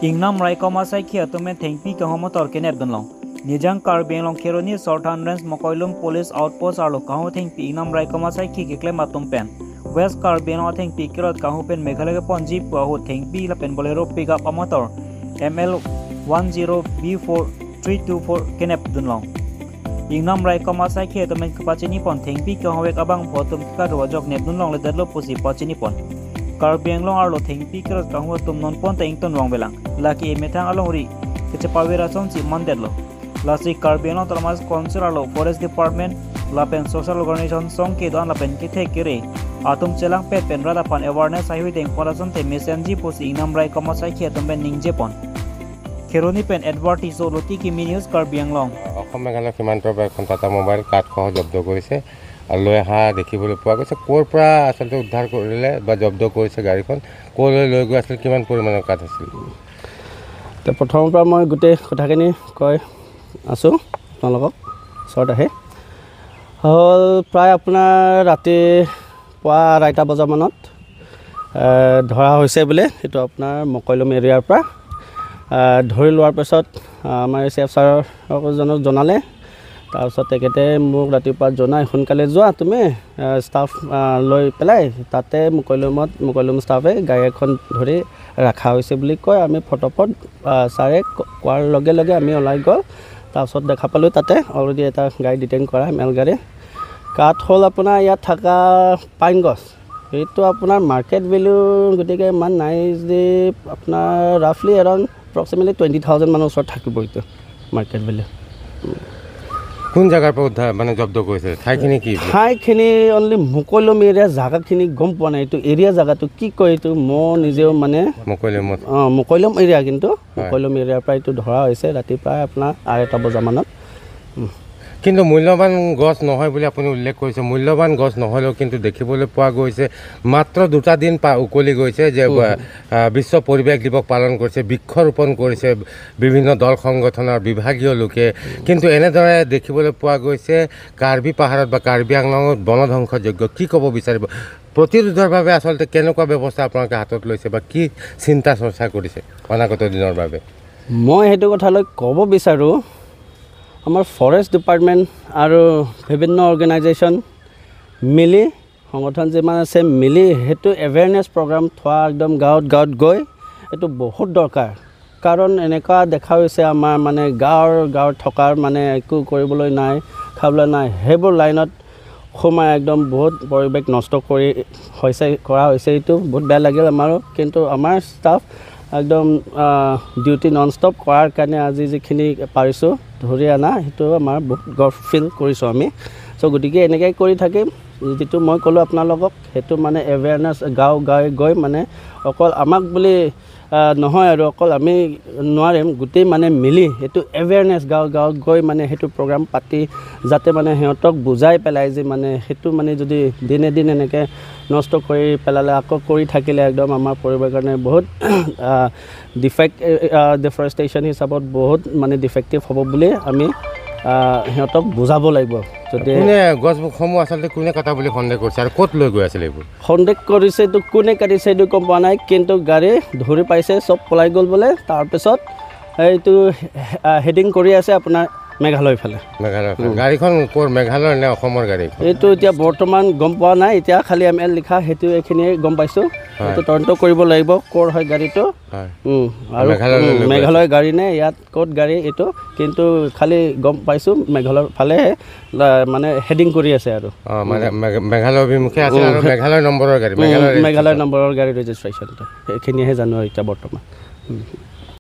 Ingnam rai koma sai khia tumen thengpi kahu motor kenep dunlong. Nijang Karbi Anglong Kheroni Southern Range Mokoilum Police Outpost arlo kahu thengpi Ingnam rai koma sai khi kiklem atum pen. West Karbi Anglong thengpi kirot kahu pen Meghalaya ponji puahu thengpi la pen Bolero pickup a motor ML 10B4324 kenep dunlong. Ingnam rai koma sai khia tumen kpachini pon thengpi kahu ek abang photum ka rojok nep dunlong le dadlo pusi pachini pon. Karbi Anglong arlo thengpi kirot kahu tum non pon ta ington wang belang. Laki emethang along ri kechapawira somchi mandelo. Lasi Karbi Anglong Autonomous Council arlo Forest Department lapen Social Organization song ke don lapen kithe kere atum chelang pet pen rada pan awareness highway deng porason te mesenji posi Ingnam rai koma sai khia tumben ningje pon. Kheroni pen Edward Tiso Loti ki News Karbi Anglong. Assam Meghalaya সীমান্তৰ পৰা এখন Tata mobile কাঠসহ জব্দ কৰিছে আৰু লৈ অহা দেখিবলৈ পোৱা গৈছে। ক'ৰ পৰা আচলতে উদ্ধাৰ কৰিলে বা জব্দ কৰিছে গাড়ীখন, ক'লৈ লৈ গৈ আছিল, কিমান পৰিমাণৰ কাঠ আছিল? তো প্ৰথমৰ পৰা মই গোটেই কথাখিনি কৈ আছোঁ আপোনালোকক ওচৰত আহি। হ'ল প্ৰায় আপোনাৰ ৰাতি পুৱা 2:30 বজামানত ধৰা হৈছে বোলে। সেইটো আপোনাৰ মকৈলম এৰিয়াৰ পৰা ধৰি লোৱাৰ পিছত আমাৰ চি এফ ছাৰজনক জনালে। তাৰপিছত তেখেতে মোক ৰাতিপুৱা জনাই সোনকালে যোৱা তুমি ষ্টাফ লৈ পেলাই তাতে মুকৈলুমত মুকৈলুম ষ্টাফে গাড়ী এখন ধৰি ৰখা হৈছে বুলি কয়। আমি ফটফট ছাৰে কোৱাৰ লগে লগে আমি ওলাই গ'ল। তাৰপিছত দেখা পালোঁ তাতে অলৰেডি এটা গাড়ী ডিটেইন কৰা মেল গাড়ী। কাঠ হ'ল আপোনাৰ ইয়াত থকা পাইন গছ, সেইটো আপোনাৰ মাৰ্কেট ভেলু গতিকে ইমান নাই যদি আপোনাৰ ৰাফলি এৰাউণ্ড এপ্ৰক্সিমেটলি 20,000 মানৰ ওচৰত থাকিব এইটো মাৰ্কেট ভেলু। কোন জেগাৰ পৰা উদ্ধাৰ মানে জব্দ কৰিছে, ঠাইখিনি কি? ঠাইখিনি অনলি মুকৈলম এৰিয়া, জাগাখিনি গম পোৱা নাই। এইটো এৰিয়া জাগাটো কি কয় এইটো মই নিজেও মানে মুকৈলমত, অঁ মুকৈলম এৰিয়া, কিন্তু মুকৈলম এৰিয়াৰ পৰা এইটো ধৰা হৈছে ৰাতিপুৱাই আপোনাৰ 2:30 বজামানত। কিন্তু মূল্যৱান গছ নহয় বুলি আপুনি উল্লেখ কৰিছে। মূল্যৱান গছ নহ'লেও কিন্তু দেখিবলৈ পোৱা গৈছে মাত্ৰ দুটা দিন উকলি গৈছে যে বিশ্ব পৰিৱেশ দিৱস পালন কৰিছে, বৃক্ষৰোপণ কৰিছে বিভিন্ন দল সংগঠনৰ বিভাগীয় লোকে। কিন্তু এনেদৰে দেখিবলৈ পোৱা গৈছে কাৰ্বি পাহাৰত বা কাৰ্বি আংলঙত বনধ্বংসযজ্ঞ। কি ক'ব বিচাৰিব প্ৰতিৰোধৰ বাবে আচলতে কেনেকুৱা ব্যৱস্থা আপোনালোকে হাতত লৈছে বা কি চিন্তা চৰ্চা কৰিছে অনাগত দিনৰ বাবে? মই সেইটো কথালৈ ক'ব বিচাৰোঁ, আমাৰ ফৰেষ্ট ডিপাৰ্টমেণ্ট আৰু বিভিন্ন অৰ্গেনাইজেশ্যন মিলি, সংগঠন যিমান আছে মিলি সেইটো এৱেৰনেছ প্ৰগ্ৰাম থোৱা একদম গাঁৱত গাঁৱত গৈ এইটো বহুত দৰকাৰ। কাৰণ এনেকুৱা দেখা হৈছে আমাৰ মানে গাঁৱৰ গাঁৱত থকাৰ মানে একো কৰিবলৈ নাই, খাবলৈ নাই, সেইবোৰ লাইনত সোমাই একদম বহুত পৰিৱেশ নষ্ট কৰি হৈছে কৰা হৈছে। এইটো বহুত বেয়া লাগিল আমাৰো। কিন্তু আমাৰ ষ্টাফ একদম ডিউটি নন ষ্টপ কৰাৰ কাৰণে আজি যিখিনি পাৰিছোঁ ধৰি অনা, সেইটো আমাৰ বহুত গৰ্ভ ফিল কৰিছোঁ আমি। চ' গতিকে এনেকৈ কৰি থাকিম। যিটো মই ক'লোঁ আপোনালোকক, সেইটো মানে এৱেৰনেছ গাঁও গাঁৱে গৈ মানে অকল আমাক বুলি নহয় আৰু অকল আমি নোৱাৰিম, গোটেই মানে মিলি সেইটো এৱেৰনেছ গাঁও গাঁৱত গৈ মানে সেইটো প্ৰগ্ৰাম পাতি যাতে মানে সিহঁতক বুজাই পেলাই যে মানে সেইটো মানে যদি দিনে দিন এনেকৈ নষ্ট কৰি পেলালে আকৌ কৰি থাকিলে একদম আমাৰ পৰিৱেশৰ কাৰণে বহুত ডিফেক্ট, ডিফৰেষ্টেশ্যন হিচাপত বহুত মানে ডিফেক্টিভ হ'ব বুলি আমি সিহঁতক বুজাব লাগিব। যদি কোনে গছসমূহ আচলতে কোনে কটা বুলি সন্দেহ কৰিছে আৰু ক'ত লৈ গৈ আছিলে এইবোৰ? সন্দেহ কৰিছে এইটো কোনে কাটিছে এইটো গম পোৱা নাই, কিন্তু গাড়ী ধৰি পাইছে, চব পলাই গ'ল বোলে। তাৰপিছত এইটো হেডিং কৰি আছে আপোনাৰ মেঘালয় ফালে। মেঘালয় গাড়ীখন ক'ৰ, মেঘালয়ৰ নে অসমৰ গাড়ী? এইটো এতিয়া বৰ্তমান গম পোৱা নাই, এতিয়া খালি এম এল লিখা সেইটো এইখিনিয়ে গম পাইছোঁ। এইটো তদন্ত কৰিব লাগিব ক'ৰ হয় গাড়ীটো, আৰু মেঘালয় গাড়ী নে ইয়াত ক'ত গাড়ী এইটো, কিন্তু খালি গম পাইছোঁ মেঘালয়ৰ ফালেহে মানে হেডিং কৰি আছে আৰু মানে মেঘালয় অভিমুখে আছে আৰু মেঘালয় নম্বৰৰ গাড়ী, মেঘালয় নম্বৰৰ গাড়ী ৰেজিষ্ট্ৰেশ্যনটো সেইখিনিহে জানো এতিয়া বৰ্তমান।